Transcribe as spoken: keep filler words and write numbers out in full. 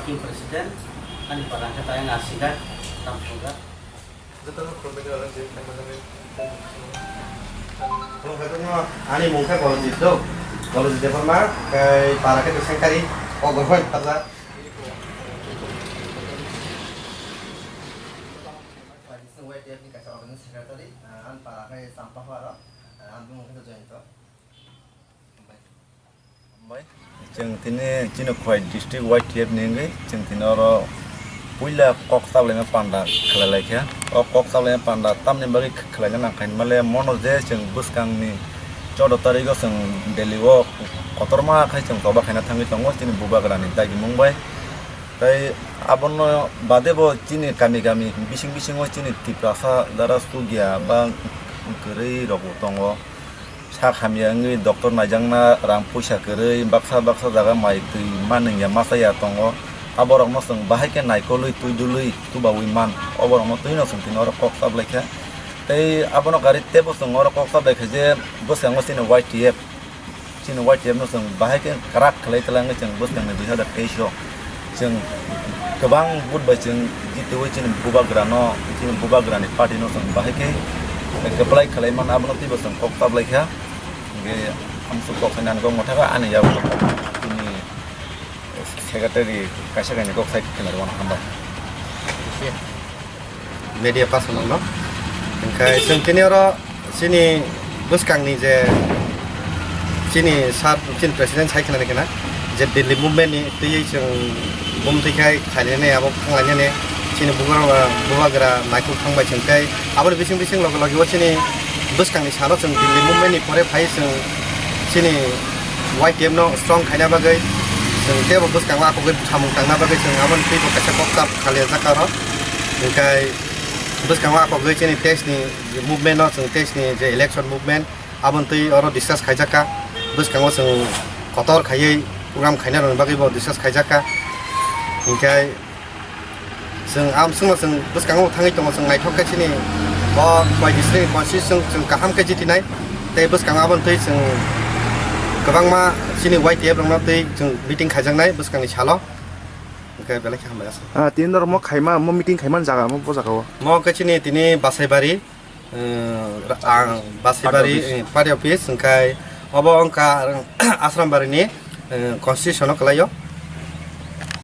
President, ani para khe tayang asingkha, tamo songkha. Jotono khulumbaikhe oro je khaima bagwi. Khulumkhaibakno, ani mung khe Bolojit Dok, Bolojit Debbarma, khe para khe Bwsengkari, kok bai pharjak. Y T F ni kaisa organizing secretary, ani para khe Champahwaro, ani mung khe Joyonto. Chwng tini chini Khowai district Y T F ni wngwi chwng tini oro puila kok sablaima panda khlai lai kha. O kok sablaima panda tamni bagwi khlaina nang kha hinmale mono je chwng bwskangni choudo tarigo chwng Delhi o kotorma khai chwng choba khaina thangwi tongo chini bubagrani dagimung bai. Tei abono bade bo chini kami kami bising bisingo chini Tiprasa jara sugya ba kwrwi rokbo tongo. Sak hamya wngwi doctor naijakna rang puisa kwrwi, baksa baksa jaga mai twi ma nungya masa ya tongo. Aborokno chwng bahai khe naikolwi twi dulwi tubaui man. Oborokno twino chwng tini oro kok chablai kha. Tei abono gari teibo chwng oro kok chablai kha je bwskango chini Y T F. Chini Y T F no chwng bahai khe kwrak khlai twlang wngwi chwng bwskangni dui hazar teis o. Chwng kwbang vote bai chwng jitiwi chini bubagrano, chini bubagrani party no chwng bahai khe kwplai khlai man, abono teibo chwng kok chablai kha. Hwnkhe amsuk kok saina ang kok mwthakha ani yago chini secretary kaisa kainwi kok sai khwna rwmano hambai. Media person no. Hwnkhe chwng tini oro chini bwskangni je chini sir, chini president sai khna khe na je Delhi movement ni twiwi chwng bumtwi khai khainani abo khanglainani chini bubagra, bubagra naikhuk thangbai chwng tei aboni bising bising loge loge o chini bwskangni salo chwng Delhi movement ni pore phai chwng chini Y T F no strong khaina bagwi chwng teibo bwskango akugwi samung tangna bagwi chwng aboni twibo kaisa kok chap khalijak aro. Hwnkhe bwskango akugwi chini teis ni movement no chwng teis ni je election movement aboni twi oro discuss khaijak kha. Bwskango chwng kotor khaiwi program khaina rwni bagwi bo discuss khaijak kha. Hwnkhe chwng amswkno chwng bwskango thangwi tongo, chwng naithok khe chini bo Khowai district ni constitution chwng kaham khe jitinai. Tei bwskango aboni twi chwng kwbangma chini Y T F rokno twi chwng meeting khaijaknai bwskangni salo. Hwnkhe belai khe hambai aswk. Ah, tini norok mo khaima, mo meeting khaimani jaga mo bo jaga o. Mo khe chini tini Basaibari, eh, ang Basaibari, Party office. Eh, party office, hwnkhe obo wngkha Asrambari ni, eh, constitution o kwlaio.